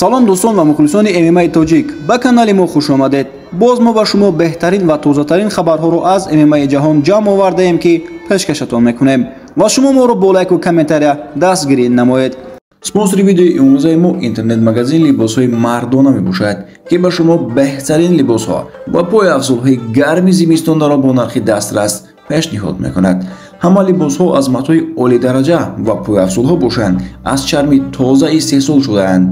Салом дӯстон ва мухлисони ММА тоҷик, ба канали мо хуш омадед. Боз мо ба шумо беҳтарин ва тозатарин хабарҳоро аз ММА ҷаҳон ҷамъ овардаем, ки пешкашатон мекунем ва шумо моро бо лайку комментария дастгирӣ намоед. Спонсори видеои имрӯзаи мо интернет-магазин либосҳои мардона мебошад, ки ба шумо беҳтарин либосҳо ва пойафзолҳои гарми зимистонаро бо нархи дастрас пешниҳод мекунад. Ҳама либосҳо аз матои олидараҷа ва пойафзолҳо бошанд, аз чарми тоза истеҳсол шудаанд.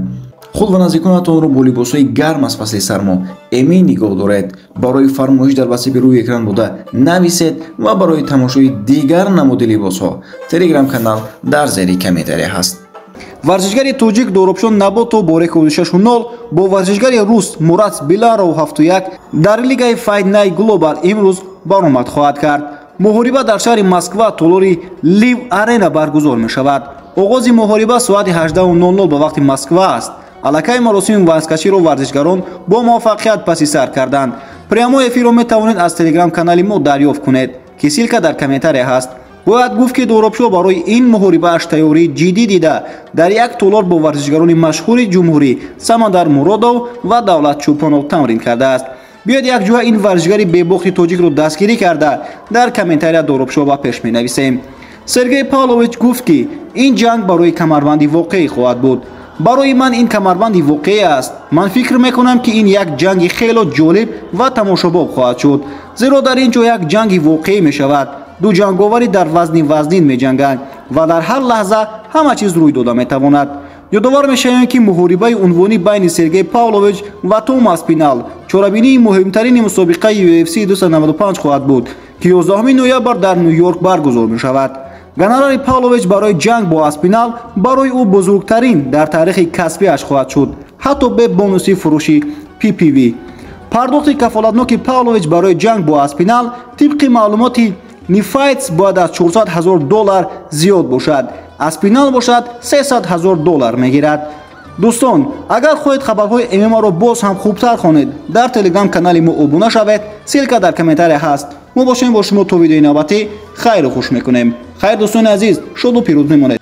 Худ ва наздиконатонро бо либосҳои гарм аз фасли сармо эмин нигоҳ доред. Барои фармоиш дар васифи рӯи экран буда нависед ва барои тамошои дигар намуди либосҳо телеграм-канал дар зери комментария ҳаст. Варзишгари тоҷик Доробшон Наботов бо рекорди 6-0 бо варзишгари рус Мурат Биларов 7-1 дар лигаи Fight Night Global имрӯз баромад хоҳад кард. Муҳориба дар шаҳри Москва, толори Лив Арена баргузор мешавад. Оғози муҳориба соати 18:00 ба вақти Москва аст. Аллакай маросими вазнкаширо варзишгарон бо муваффақият паси сар карданд. Прямой эфирро метавонед аз телеграм-канали мо дарёфт кунед, ки ссылка дар комментария ҳаст. Бояд гуфт, ки Доробшо барои ин муҳорибааш тайёрии ҷиддӣ дида, дар як толор бо варзишгарони машҳури ҷумҳурӣ Самандар Муродов ва Давлат Чӯпонов тамрин кардааст. Биёед, якҷоя ин варзишгари бебохти тоҷикро дастгирӣ карда, дар комментария Доробшо ба пеш менависем. Сергей Павлович гуфт, ки ин ҷанг барои камарбанди воқеӣ хоҳад буд. Барои ман ин камарбанди воқеӣ аст. Ман фикр мекунам, ки ин як ҷанги хело ҷолиб ва тамошобоб хоҳад шуд, зеро дар ин ҷо як ҷанги воқеӣ мешавад. Ду ҷанговарӣ дар вазни вазнин меҷанганд ва дар ҳар лаҳза ҳама чиз рӯй дода метавонад. Ёдовар мешавем, ки муҳорибаи унвонӣ байни Сергей Павлович ва Том Аспинал чорабинии муҳимтарини мусобиқаи UFC 295 хоҳад буд, ки 11 ноябр дар Ню-Йорк баргузор мешавад. Гонорари Павлович барои ҷанг бо Аспинал барои ӯ бузургтарин дар таърихи касбиаш хоҳад шуд, ҳатто бе бонуси фурӯши PPV. Пардохти кафолатноки Павлович барои ҷанг бо Аспинал тибқи маълумоти Нифайтс бояд аз 400 ҳазор доллар зиёд бошад. Аспинал бошад, 300 ҳазор доллар мегирад. Дӯстон, агар хоҳед хабарҳои ММА-ро боз ҳам хубтар хонед, дар телеграм-канали мо обуна шавед, ссылка дар комментария ҳаст. Мо бошем бо шумо то видеои навбатӣ, хайру хуш мекунем. Хайр, дӯстони азиз, шоду пирӯз мемонед.